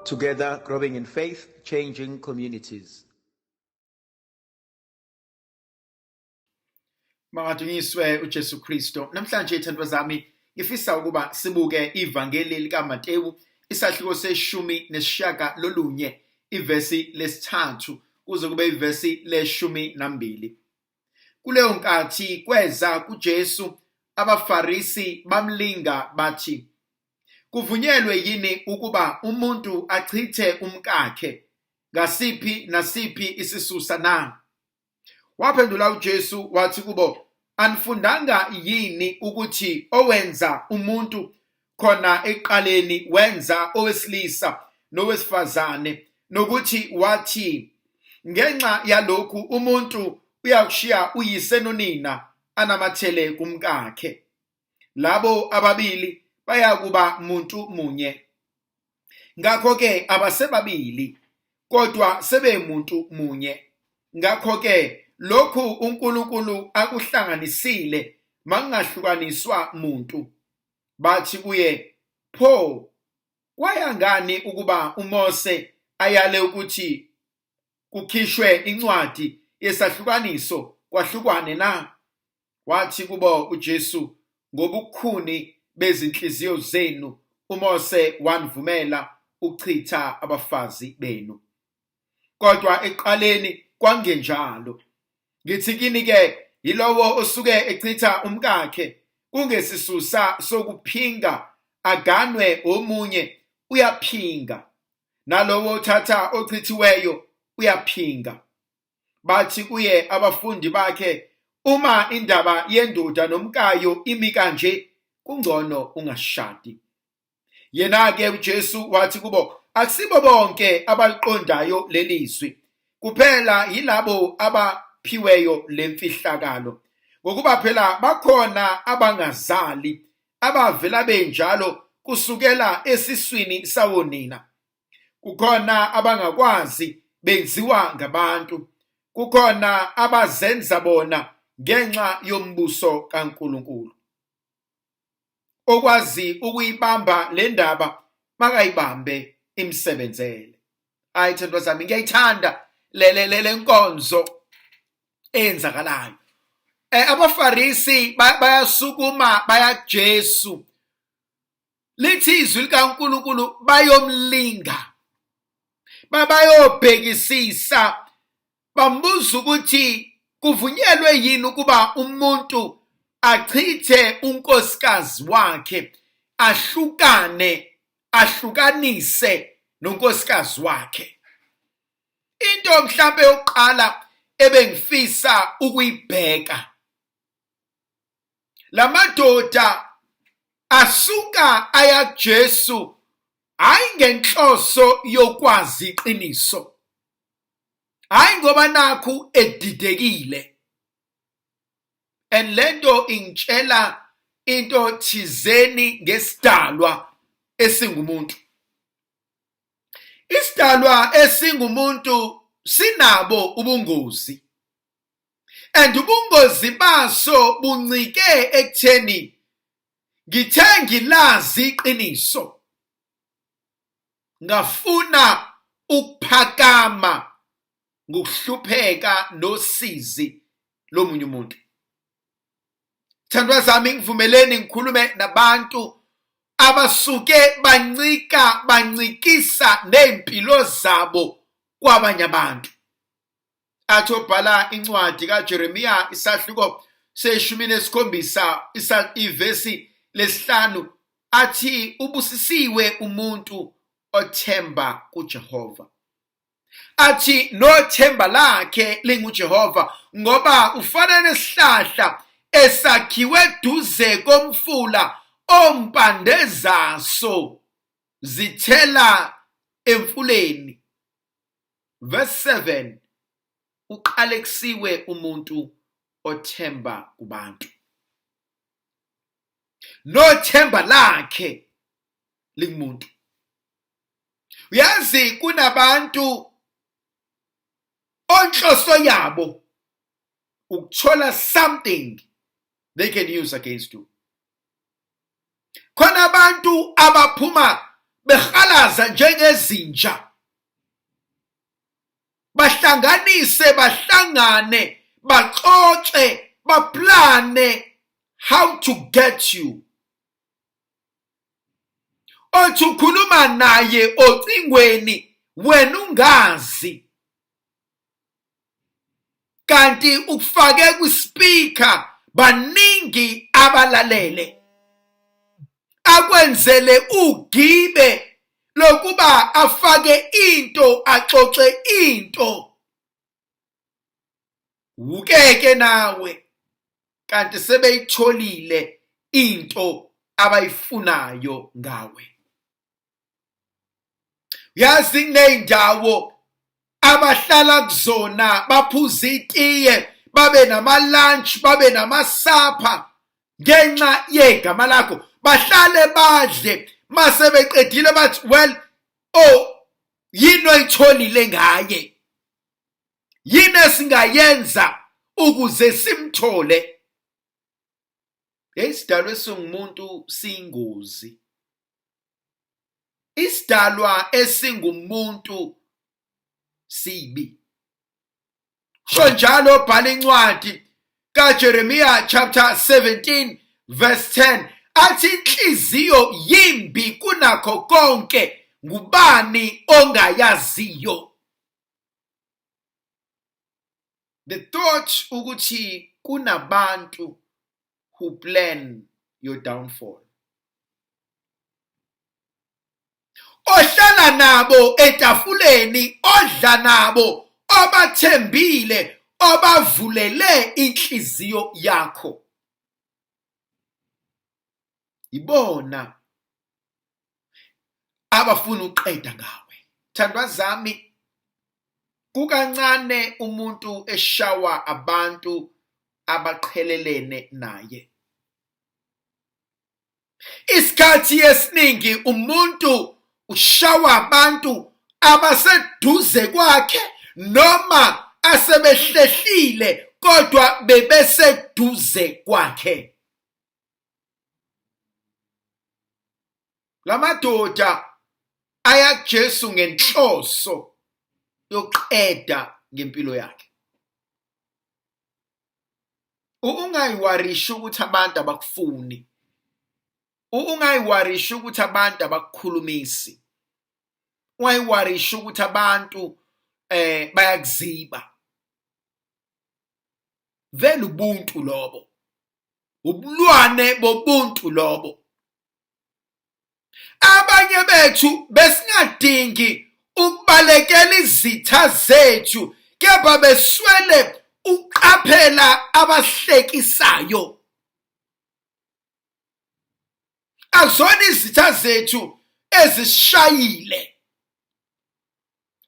Together, growing in faith, changing communities. Makadunyiswe uJesu Kristo. Namhlanje ithandwa zami ngifisa ukuba sibuke ivangeli likaMatewu isahluko seshumi nesishiyagalolunye ivesi lesithathu kuze kube ivesi leshumi nambili. Kuleyo nkathi kweza kuJesu abaFarisi bamlinga bathi, Kuvunyelwe yini ukuba umuntu achithe umkakhe ngasiphi nasiphi isisusa na? Waphendula uJesu wathi kubo, Anifundanga yini ukuthi owenza umuntu khona ekuqaleni wenza owesilisa nowesifazane, nokuthi wathi, ngenxa yalokhu umuntu uyakushiya uyise nonina anamathele kumkakhe. Labo ababili bayakuba muntu munye. Ngakho-ke abasebabili, kodwa sebemuntu munye. Ngakho-ke lokhu uNkulunkulu akuhlanganisile makungahlukaniswa muntu. Bathi kuye, Pho kwaya ngani ukuba uMose ayale ukuthi kukhishwe incwadi yesahlukaniso kwahlukwane na? Wathi kubo uJesu, Ngobukhuni bezinhliziyo zenu uMose wanivumela ukuchitha abafazi benu. Kodwa ekuqaleni kwangenjalo. Ngithi kini-ke, yilowo osuke echitha umkakhe kungesisusa sokuphinga aganwe omunye uyaphinga, nalowo othatha ochithiweyo uyaphinga. Bathi kuye abafundi bakhe, uma indaba yendoda nomkayo imi kanje, kungcono ungashadi. Yena-ke uJesu wathi kubo, akusibo bonke abaliqondayo leli zwi, kuphela yilabo abaphiweyo le mfihlakalo. Ngokuba phela bakhona abangazali, abavela benjalo kusukela esiswini sawonina. Kukhona abangakwazi benziwa ngabantu, kukhona abazenza bona ngenxa yombuso kaNkulunkulu. Okwazi ukuyibamba le ndaba makayibambe imsebenzele. Hayi thandwa zami, ngiyayithanda le le le nkonzo eyenzakalayo. AbaFarisi bayasukuma baya Jesu. Lithi izwi likaNkulunkulu bayomlinga. Babayobhekisisa bambuza ukuthi kuvunyelwe yini ukuba umuntu achithe unkosikazi wakhe, ahlukane, ahlukanise nonkosikazi wakhe. Into mhlambe yokuqala ebengifisa ukuyibheka, lamadoda asuka aya kuJesu hayi ngenhloso yokwazi iqiniso, hayi ngoba nakhu edidekile. And lento ingitshela into thizeni ngesidalwa esingumuntu. Isidalwa esingumuntu sinabo ubungozi, and ubungozi baso buncike ekutheni ngithe ngilazi iqiniso, ngafuna ukuphakama ngokuhlupheka nosizi lomunye umuntu. Thandwa zami, ngivumeleni ngikhulume nabantu abasuke bancika bancikisa ney'mpilo zabo kwabanye abantu. Athi obhala incwadi kaJeremiya isahluko seshumi nesikhombisa ivesi lesihlanu athi ubusisiwe umuntu othemba kuJehova. Athi nothemba lakhe linguJehova, ngoba ufana nesihlahla esakhiwe duze komfula, ompande zaso zithela emfuleni. Verse 7, uqalekisiwe umuntu othemba kubantu, nothemba lakhe lingumuntu. Uyazi kunabantu onhloso yabo ukuthola something they can use against you. Khona abantu abaphuma Behalaza njengezinja. Bahlanganise bahlangane baxoxe baplane how to get you. Othi ukhuluma naye ocingweni wena ungazi. Kanti ukufake kwispeaker baningi abalalele. Akwenzele ugibe lokuba afake into axoxe into. Wukeke nawe kanti sebeyitholile into abayifunayo ngawe. Yazi kuney'ndawo abahlala kuzona baphuza itiye babe nama-lunch babe namasapha ngenxa yegama lakho bahlale badle mase beqedile bathi well oh yini oyitholile ngaye yini esingayenza ukuze simthole Isidalwa esingumuntu siyingozi. Isidalwa esingumuntu sibi. Sho njalo bhala incwadi kaJeremiya chapter 17 verse 10 athi inhliziyo yimbi kunakho konke ngubani ongayaziyo. The thought ukuthi kunabantu who plan your downfall. Ohlala nabo etafuleni, odla nabo, obathembile, obavulele inhliziyo yakho. Ibona abafuna uqeda ngawe. Thandwa zami, kukancane umuntu eshawa abantu abaqhelelene naye. Isikhathi esiningi umuntu ushawa abantu abaseduze kwakhe noma asebehlehlile kodwa bebeseduze kwakhe. Lamadoda aya kuJesu ngenhloso yokuqeda ngempilo yakhe. Ungayiwarishi ukuthi abantu abakufuni. Ungayiwarishi ukuthi abantu abakukhulumisi. Ungayiwarishi ukuthi abantu bayakuziba. Vele ubuntu lobo. Ubulwane bobuntu lobo. Abanye bethu besingadingi ukubalekela izitha zethu kepha beswele ukuqaphela abahlekisayo. Azona izitha zethu ezisishayile,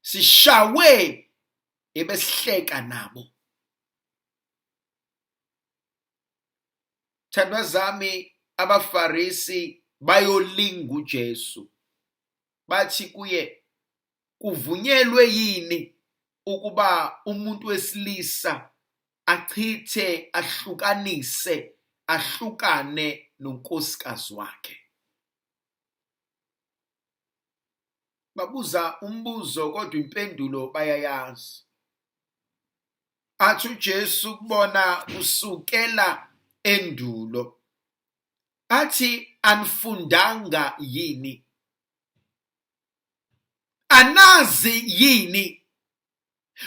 sishawe ebesihleka nabo. Thandwa zami, abaFarisi bayolinga uJesu. Bathi kuye, kuvunyelwe yini ukuba umuntu wesilisa achithe, ahlukanise, ahlukane nonkosikazi wakhe? Babuza umbuzo kodwa impendulo bayayazi. Athi uJesu kubona kusukela endulo, athi anifundanga yini? Anazi yini?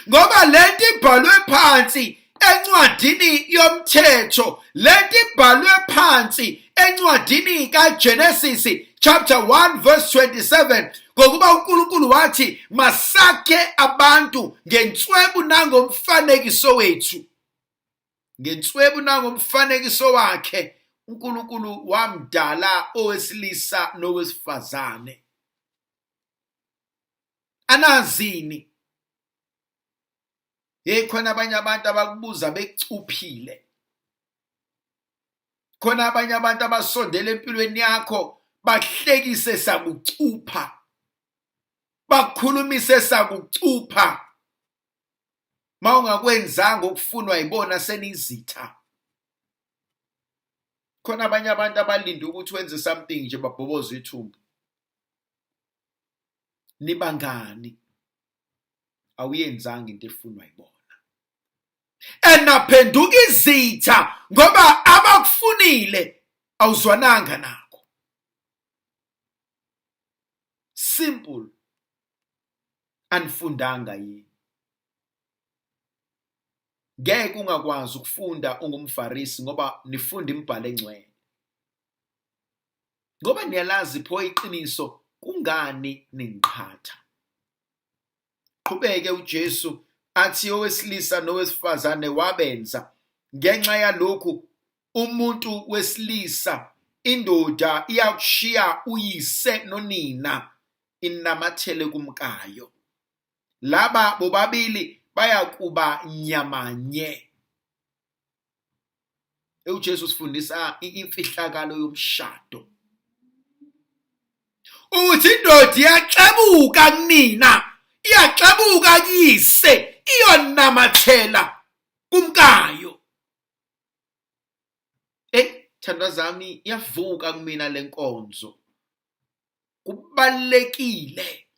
Ngoba lento ibhalwe phansi encwadini yomthetho, lento ibhalwe phansi encwadini kaGenesis chapter 1 verse 27, ngokuba uNkulunkulu wathi masakhe abantu ngenswebu nangomfanekiso wethu. Ngenswebu nangomfanekiso wakhe uNkulunkulu wamdala owesilisa nowesifazane. Anazini? Hey, khona abanye abantu abakubuza becuphile. Khona abanye abantu abasondela empilweni yakho bakuhlekise sakucupha, bakukhulumise sakucupha. Mawungakwenzanga okufunwa yibona senizitha. Khona abanye abantu abalinda ukuthi wenze something nje babhoboze ithumbu. Nibangani? Awuyenzanga into efunwa yibona. Enaphenduka izitha ngoba abakufunile awuzwananga nakho. Simple. Anifundanga yini? Ngeke ungakwazi ukufunda ungumFarisi ngoba nifunda imibhalo engcwele. Ngoba niyalazi pho iqiniso kungani ningiqhatha? Qhubeke uJesu athi owesilisa nowesifazane wabenza ngenxa yalokhu umuntu wesilisa indoda iyakushiya uyise nonina inamathele kumkayo. Laba bobabili bayakuba nyamanye. UJesu usifundisa imfihlakalo yomshado. Ukuthi indoda iyaxebuka kunina, iyaxebuka kuyise, iyonamathela kumkayo. Ey, thandwa zami iyavuka kumina lenkonzo. Kubalekile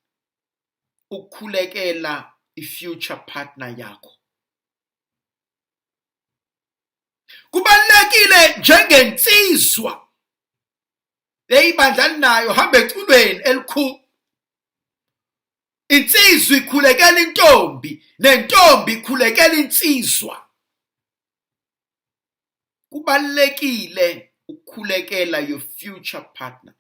ukukhulekela i-future partner yakho. Kubalulekile njengensizwa leyibandla linayo hamba eculweni elikhulu. Insizwa ikhulekela intombi nentombi ikhulekela insizwa. Kubalulekile ukukhulekela your future partner.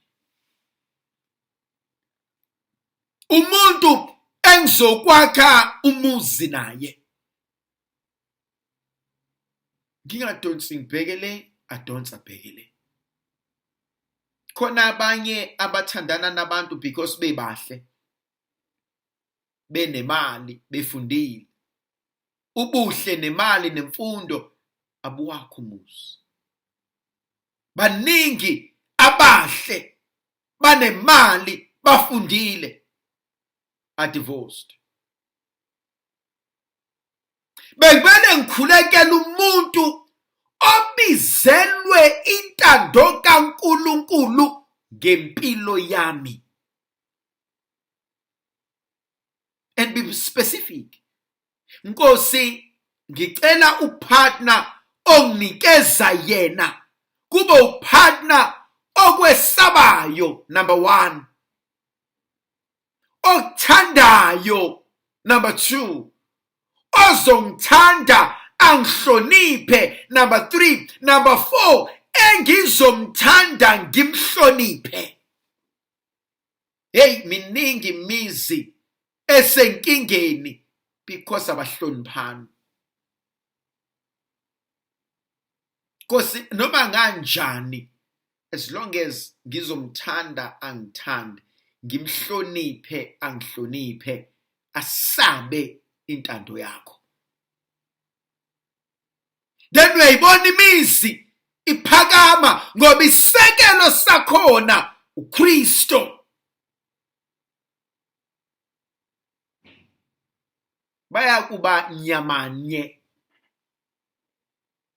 Umuntu engizokwakha umuzi naye. Ngingadonsi ngibheke le, adonsa abheke le. Khona abanye abathandana nabantu because bebahle, benemali, befundile. Ubuhle nemali nemfundo abuwakho umuzi. Baningi abahle banemali bafundile are divorced. Bengibele ngikhulekela umuntu obizelwe intando kaNkuluNkulu ngempilo yami. And be specific. Nkosi, ngicela upartner onginikeza yena kube upartner okwesabayo number 1, okuthandayo number 2, ozongithanda angihloniphe number 3, number 4, engizomthanda ngimhloniphe. Hey, miningi imizi esenkingeni because abahloniphani. Nkosi, noma kanjani as long as ngizomthanda angithande, ngimhloniphe angihloniphe, asabe intando yakho. Then uyayibona imizi iphakama ngoba isekelo sakhona uKristo. Bayakuba nyamanye,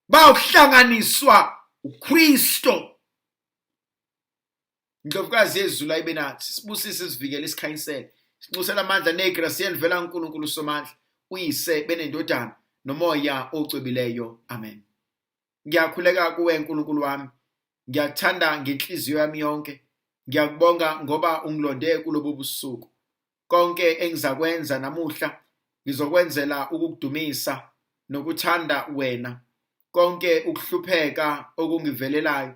bawuhlanganiswa uKristo. Indlovukazi yezulu ayibe nathi, sibusise, sivikele, sikhanyisele, sinxusela amandla negrasi elivela kuNkulunkulu Somandla, uyise benendodana nomoya ocwebileyo. Amen. Ngiyakhuleka kuwe Nkulunkulu wami, ngiyakuthanda ngenhliziyo yami yonke, ngiyakubonga ngoba ungilonde kulobu busuku. Konke engizakwenza namuhla ngizokwenzela ukukudumisa nokuthanda wena. Konke ukuhlupheka okungivelelayo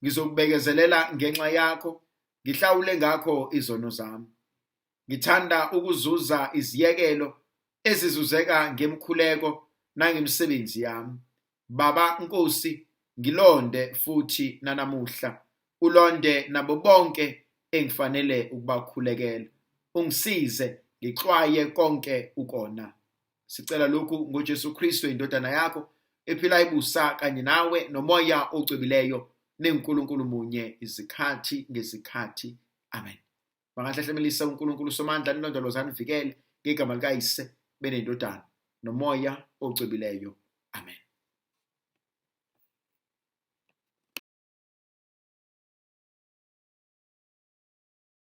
ngizokubekezelela ngenxa yakho, ngihlawule ngakho izono zami. Ngithanda ukuzuza iziyekelo ezizuzeka ngemkhuleko nangemisebenzi yami. Baba Nkosi, ngilonde futhi nanamuhla, ulonde nabo bonke engifanele ukubakhulekela. Ungisize ngixwaye konke ukona. Sicela lokhu ngoJesu Kristu indodana yakho ephila ibusa kanye nawe nomoya ocwebileyo nenguNkulunkulu munye izikhathi ngezikhathi. Amen. Bangahlahlemelisa uNkulunkulu Somandla nilondoloze anivikele ngegama likaYise benendodana nomoya ocwebileyo. Amen.